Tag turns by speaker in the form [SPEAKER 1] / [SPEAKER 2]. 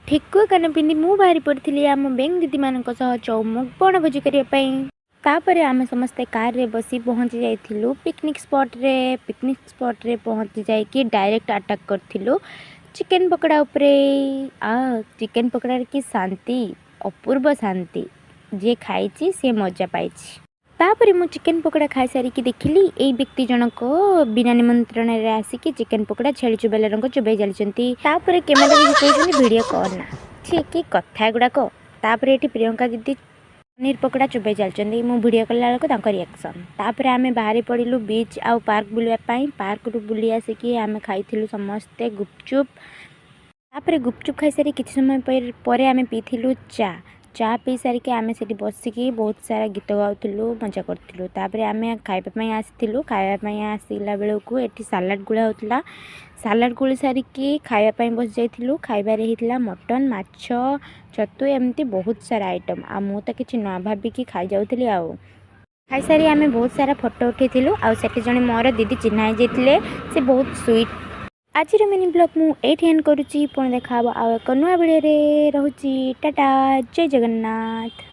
[SPEAKER 1] ଠେକୁଆ କାନ ପିନ୍ଧି ମୁଁ ବାହାରି ପଡ଼ିଥିଲି ଆମ ବ୍ୟାଙ୍କ ଦିଦିମାନଙ୍କ ସହ ଚୌମୁକ ବଣଭୋଜି କରିବା ପାଇଁ। ତାପରେ ଆମେ ସମସ୍ତେ କାରରେ ବସି ପହଞ୍ଚି ଯାଇଥିଲୁ ପିକନିକ୍ ସ୍ପଟ୍ରେ। ପିକନିକ୍ ସ୍ପଟ୍ରେ ପହଞ୍ଚି ଯାଇକି ଡାଇରେକ୍ଟ ଆଟାକ୍ କରିଥିଲୁ ଚିକେନ୍ ପକୋଡ଼ା ଉପରେ। ଆ ଚିକେନ୍ ପକୋଡ଼ାରେ କି ଶାନ୍ତି, ଅପୂର୍ବ ଶାନ୍ତି! ଯିଏ ଖାଇଛି, ସିଏ ମଜା ପାଇଛି। ତାପରେ ମୁଁ ଚିକେନ୍ ପକୋଡ଼ା ଖାଇସାରିକି ଦେଖିଲି, ଏଇ ବ୍ୟକ୍ତି ଜଣକ ବିନା ନିମନ୍ତ୍ରଣରେ ଆସିକି ଚିକେନ୍ ପକୋଡ଼ା ଛେଳି ଚୋବେଇଲା ରଙ୍ଗ ଚୋବେଇ ଚାଲିଛନ୍ତି। ତାପରେ କ୍ୟାମେରା ଦେଖି କହୁଛନ୍ତି, "ଭିଡ଼ିଓ କରନା।" ଛି, କି କଥା ଏଗୁଡ଼ାକ! ତାପରେ ଏଠି ପ୍ରିୟଙ୍କା ଦିଦି ପନିର ପକୋଡ଼ା ଚୋବେଇ ଚାଲିଛନ୍ତି, ମୁଁ ଭିଡ଼ିଓ କଲା ବେଳକୁ ତାଙ୍କ ରିଆକ୍ସନ୍। ତାପରେ ଆମେ ବାହାରି ପଡ଼ିଲୁ ବିଚ୍ ଆଉ ପାର୍କ ବୁଲିବା ପାଇଁ। ପାର୍କରୁ ବୁଲି ଆସିକି ଆମେ ଖାଇଥିଲୁ ସମସ୍ତେ ଗୁପଚୁପ୍। ତାପରେ ଗୁପଚୁପ୍ ଖାଇସାରି କିଛି ସମୟ ପରେ ଆମେ ପିଇଥିଲୁ ଚା। ଚା ପିଇ ସାରିକି ଆମେ ସେଠି ବସିକି ବହୁତ ସାରା ଗୀତ ଗାଉଥିଲୁ, ମଜା କରୁଥିଲୁ। ତାପରେ ଆମେ ଖାଇବା ପାଇଁ ଆସିଥିଲୁ। ଖାଇବା ପାଇଁ ଆସିଲା ବେଳକୁ ଏଠି ସାଲାଡ଼ ଗୋଳା ହେଉଥିଲା। ସାଲାଡ଼ ଗୋଳି ସାରିକି ଖାଇବା ପାଇଁ ବସି ଯାଇଥିଲୁ। ଖାଇବାରେ ହେଇଥିଲା ମଟନ୍, ମାଛ, ଛତୁ, ଏମିତି ବହୁତ ସାରା ଆଇଟମ୍। ଆଉ ମୁଁ ତ କିଛି ନ ଭାବିକି ଖାଇଯାଉଥିଲି। ଆଉ ଖାଇସାରି ଆମେ ବହୁତ ସାରା ଫଟୋ ଉଠେଇଥିଲୁ। ଆଉ ସେଠି ଜଣେ ମୋର ଦିଦି ଚିହ୍ନା ହେଇଯାଇଥିଲେ, ସେ ବହୁତ ସୁଇଟ୍। ଆଜିର ମିନି ବ୍ଲଗ୍ ମୁଁ ଏଇଠି ଏଣ୍ଡ କରୁଛି। ପୁଣି ଦେଖା ହେବ ଆଉ ଏକ ନୂଆ ଭିଡ଼ିଓରେ। ରହୁଛି, ଟାଟା, ଜୟ ଜଗନ୍ନାଥ।